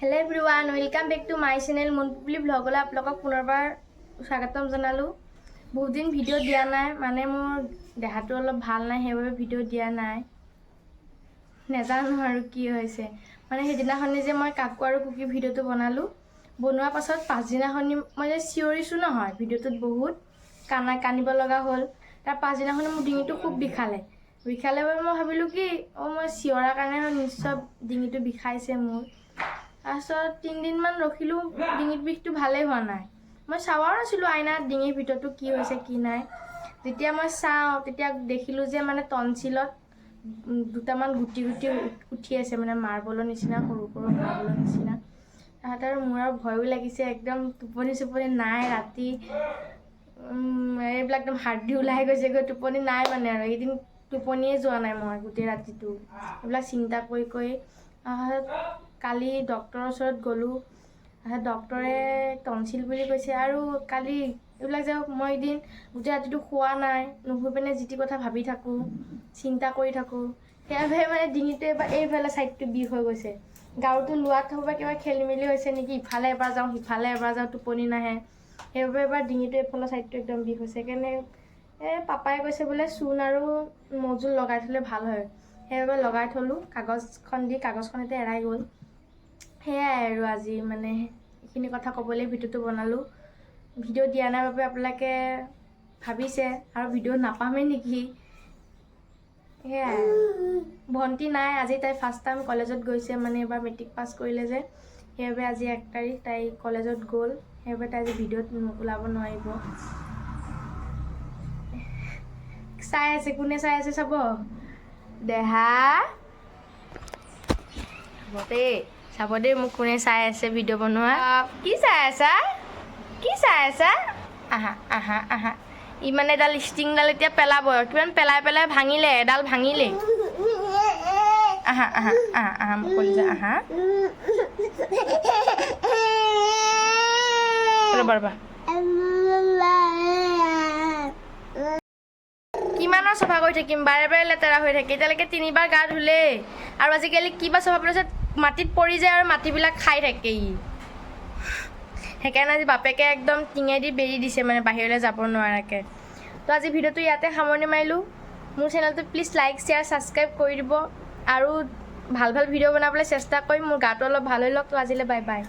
Hello everyone, welcome back to my channel. মুনপুলি ভ্লগলৈ আপোনালোকক পুনৰবাৰ স্বাগতম জনালোঁ। বহুত দিন ভিডিঅ' দিয়া নাই, মানে মোৰ দেহাটো অলপ ভাল নাই, সেইবাবে ভিডিঅ' দিয়া নাই। নেজানো আৰু কি হৈছে। মানে সেইদিনাখনি যে মই কাকু আৰু কুকি ভিডিঅ'টো বনালোঁ, বনোৱাৰ পাছত পাছদিনাখনি মই যে চিঞৰিছোঁ নহয় ভিডিঅ'টোত, বহুত কান্দিব লগা হ'ল। তাৰ পাছদিনাখনি মোৰ ডিঙিটো খুব বিষালে। বিষালে বাবে মই ভাবিলোঁ কি, অঁ, মই চিঞৰাৰ কাৰণে নিশ্চয় ডিঙিটো বিষাইছে মোৰ। তাৰপিছত 3 দিনমান ৰখিলোঁ, ডিঙিত বিষটো ভালেই হোৱা নাই। মই চাৱাও নাছিলোঁ আইনাত ডিঙিৰ ভিতৰতো কি হৈছে কি নাই। যেতিয়া মই চাওঁ, তেতিয়া দেখিলোঁ যে মানে টনচিলত দুটামান গুটি গুটি উঠি আছে, মানে মাৰ্বলৰ নিচিনা, সৰু সৰু মাৰ্বলৰ নিচিনা। তাহাঁত আৰু মোৰ আৰু ভয়ো লাগিছে একদম, টোপনি চোপনি নাই ৰাতি। এইবিলাক একদম হাৰ্ডি ওলাই গৈছেগৈ, টোপনি নাই মানে আৰু এইকেইদিন টোপনিয়ে যোৱা নাই মই গোটেই ৰাতিটো এইবিলাক চিন্তা কৰি কৰি। তাৰপাছত কালি ডক্তৰৰ ওচৰত গ'লোঁ। তাৰপাছত ডক্তৰে টনচিল বুলি কৈছে। আৰু কালি এইবিলাক যে মই এদিন গোটেই ৰাতিটো শোৱা নাই, নুশুই পিনে যি টি কথা ভাবি থাকোঁ, চিন্তা কৰি থাকোঁ, সেইবাবে মানে ডিঙিটো এবাৰ এইফালে ছাইডটো বিষ হৈ গৈছে। গাৰুটো লোৱাত হ'ব কিবা খেলি মেলি হৈছে নেকি, ইফালে এবাৰ যাওঁ, সিফালে এবাৰ যাওঁ, টোপনি নাহে। সেইবাবে এবাৰ ডিঙিটো এইফালৰ ছাইডটো একদম বিষ হৈছে। সেইকাৰণে এই পাপাই কৈছে বোলে চূণ আৰু মৌজোল লগাই থ'লে ভাল হয়। সেইবাবে লগাই থ'লোঁ কাগজখন দি, কাগজখন এতিয়া এৰাই গ'ল। সেয়াই আৰু আজি মানে এইখিনি কথা ক'বলৈ ভিডিঅ'টো বনালোঁ। ভিডিঅ' দিয়া নাই বাবে আপোনালোকে ভাবিছে আৰু ভিডিঅ' নাপামেই নেকি। সেয়াই আৰু ভণ্টি নাই আজি, তাই ফাৰ্ষ্ট টাইম কলেজত গৈছে। মানে এইবাৰ মেট্ৰিক পাছ কৰিলে যে, সেইবাবে আজি 1 তাৰিখ তাই কলেজত গ'ল। সেইবাবে তাই আজি ভিডিঅ'ত ওলাব নোৱাৰিব। চাই আছে, কোনে চাই আছে চাব। দেহা, চাব দেই, চাব দেই, মোক কোনে চাই আছে ভিডিঅ' বনোৱা। কি চাই আছা? কি চাই আছা? আহা, আহা, আহা। ই মানে এডাল ষ্টিংডাল এতিয়া পেলাব। কিমান পেলাই পেলাই ভাঙিলে, এডাল ভাঙিলে। আহা, আহা, আহা, আহা, মোক কলিজা, আহা। ৰ'বা, ৰ'বা। কিমানৰ চফা কৰি থাকিম? বাৰে বাৰে লেতেৰা হৈ থাকে। এতিয়ালৈকে তিনিবাৰ গা ধুলেই। আৰু আজিকালি কিবা চফা পেলাইছে, মাটিত পৰি যায় আৰু মাটিবিলাক খাই থাকে ই। সেইকাৰণে আজি বাপেকে একদম টিঙেদি বেৰি দিছে, মানে বাহিৰলৈ যাব নোৱাৰাকৈ। তো আজি ভিডিঅ'টো ইয়াতে সামৰণি মাৰিলোঁ। মোৰ চেনেলটো প্লিজ লাইক, শ্বেয়াৰ, ছাবস্ক্ৰাইব কৰি দিব আৰু ভাল ভাল ভিডিঅ' বনাবলৈ চেষ্টা কৰিম। মোৰ গাটো অলপ ভাল হৈ লওক। তো আজিলৈ বাই বাই।